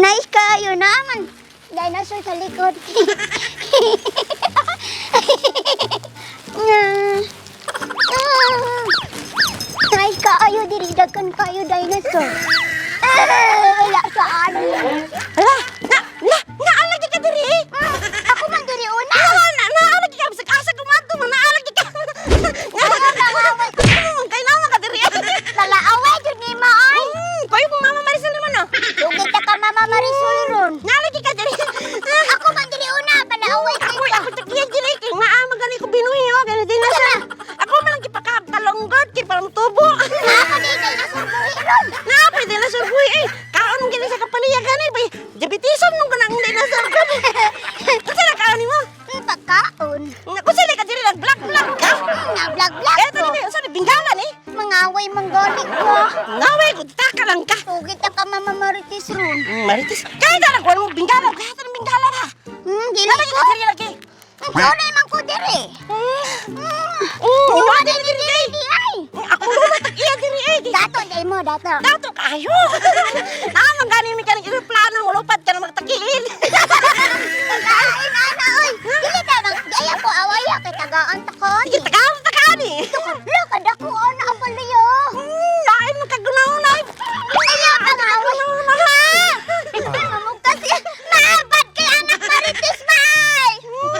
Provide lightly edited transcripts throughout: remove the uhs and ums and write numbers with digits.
Nice kayo naman. Dinosaur sa likod. Ah. Nice kaayo diri, daghan kayo dinosaur. Eh, wala sa ano. Hala, na, na, naalagi ka diri. Ako man diri una. Ah, na, naalagi ka bisag asa kumadto man naalagi ka. Kay naman ka diri. Lalaaway jud ni ma ay. Kayo mong Mama Marisol naman oh. Dugay ta ka Mama Marisol ron. Naalagi ka diri. Ako man diri una, palaaway Ako kay ka. ako tagiya diri kay naa man gani ko binuhi oh, gani din na siya. Ako man lang gipakatalonggod kay parang tubo. Ako di dinosaur buhi ron. Na pwede na sir buhi eh. Kaon gani sa kapaliya gani bay. Diabetison nung kanang dinosaur ko. Unsa na kaon nimo? Pagkaon. Unsa na ka diri nag black black ka? Na vlog vlog Eh, ko. tani unsa ni bingala ni? Mangaway manggalit ko. Naway ko taka lang ka. Tugit ta ka Mama Marites ron. Marites. Kaya na lang mo bingala, kaya na bingala ba. Dili Lagi ko. ka diri lagi. Tunay man ko diri. Wa diri diri. Di ay. Ako lula tag iya diri eh. Dato day mo, dato. Dato kayo. Naman gani mi kanang eroplano mo lupad ka na magtakilid. Kain ana oy. Dili ta mag gaya ko awaya kay tagaan ta ko. Sige, tagaan tagaan eh. Lo kadako ana ang palayo. Lain mo kagunaw na. Ayaw pangaway. Ma! Mamugtas siya. Maabad kay anak Marites bay.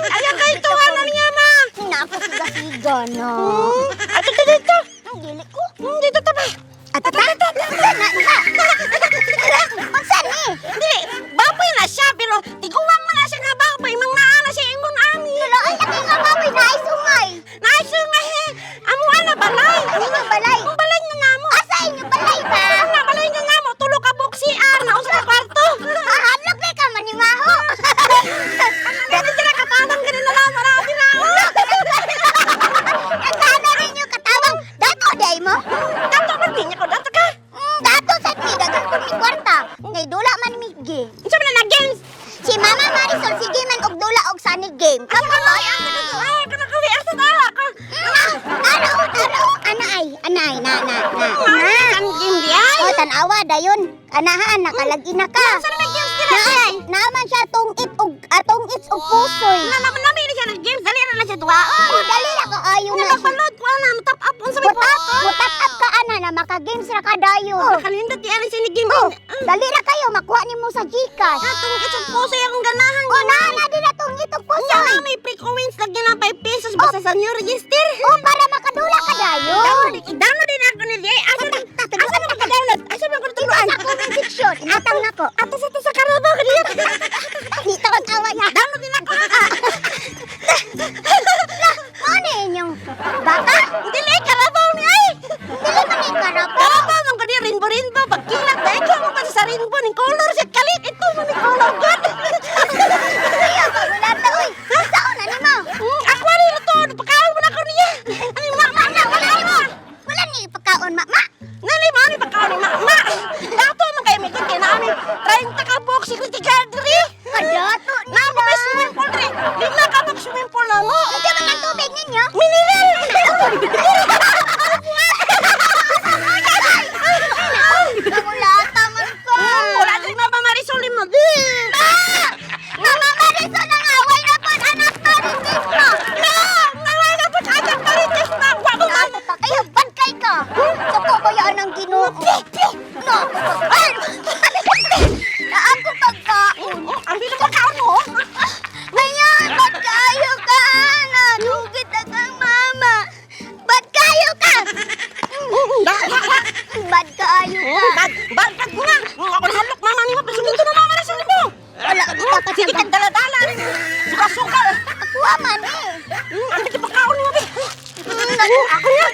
Ayaw kay tuwa na niya ma. Hinako siga-siga no. Ato ta dito. Ang dili ko. Dito ta ba? Ato ta? Na na. Unsa ni? Hindi, baboy na siya pero tiguwang man na siya nga baboy, mga na siya ingon ani. Tulo ay laki nga baboy na ay sungay. Naiso nga he. Amo ana balay. Ano yung balay? Ang balay nga namo. Asa inyo balay ba? Ang balay nga namo tulo ka buok CR na usa ka kwarto. Hahamlok kay ka manimaho. Dati sila katanang ganun na lang marami na. Nagkano rin yung katawang dato day mo? Dato man niya ko dato ka. Dato sa mi daghan kun mi kwarta. Ngay dula man mi game. Unsa man na games? Si Mama Marisol sige man og dula og sunny game. Kamo ba? Ay, ako na kawi asa ta ako. Taro, taro. Ana ay, ana ay, na na na. Na. Ang game di ay. Oh, tanawa dayon. Anahan nakalagi na ka. Unsa na games dira? Na, naman siya tong it og atong it og pusoy. Na naman namin na siya nag games dali ra na siya duwaon. Oh, dali ra ka ayo Nga na siya. magpaload ko ana, top up unsa may Mutap, mutap up ka ana na maka-games ra ka dayon. Nakalindot di ana siya ni game. Oh, dali ra kayo makuha nimo sa GCash. Atong isang puso akong ganahan. Oh, na na din na tong itong Unya pusoy. na may free coins lagi na 5 pesos basta sa new register. Oh, para makadula ka dayon. Download, i-download din ako ni Liay. Asa na, asa na maka-download? Asa man ko tuluan? Sa comment section, inatang nako. Ato sa to sa Carabao kaniya. Dito ang awa niya. Download din ako. Mao na inyong baka? Dili Carabao ni ay. Dili man ni karapo. Carabao man kani rainbow rainbow pagkilat na ikaw mo pa sa rainbow ning color siya kalit ito man ni color god. Ayaw pa wala ta oy. Saan na nimo? Ako ani na to, pagkaon mo na ako niya. Ani ma ma Wala wala nimo. Wala ni pagkaon mama. Nani mo ni pagkaon ni ma ma. Dato man kay mi kay namin 30 ka box security guard diri. Kadato Na mo may swimming pool diri. Lima ka box swimming pool na mo. Unsa man ang tubig ninyo? Mineral. Wala man ko. Wala diri Mama Marisol mo. Mama Marisol ang away na po anak Marites mo. Na, naway na po anak Marites na. Wa mo man. Nato pa kayo bad kay ka. Suko ko yan ang Ginoo. Nato pa. Ay! Naako pagkaon. Ang bilang pagkaon mo. Ngayon, ba't kayo ka, Ana? Dugit na kang mama. Ba't kayo ka? Da, da, da. Ba't kayo ka? Bad, bad, bad nga. Ako nahalok mama ni mo. Dito na Mama Marisol mo. Wala, dapat Sige kag dala-dala. Suka-suka. Kuha man eh. Ang bilang pagkaon mo. Naku, Ako na.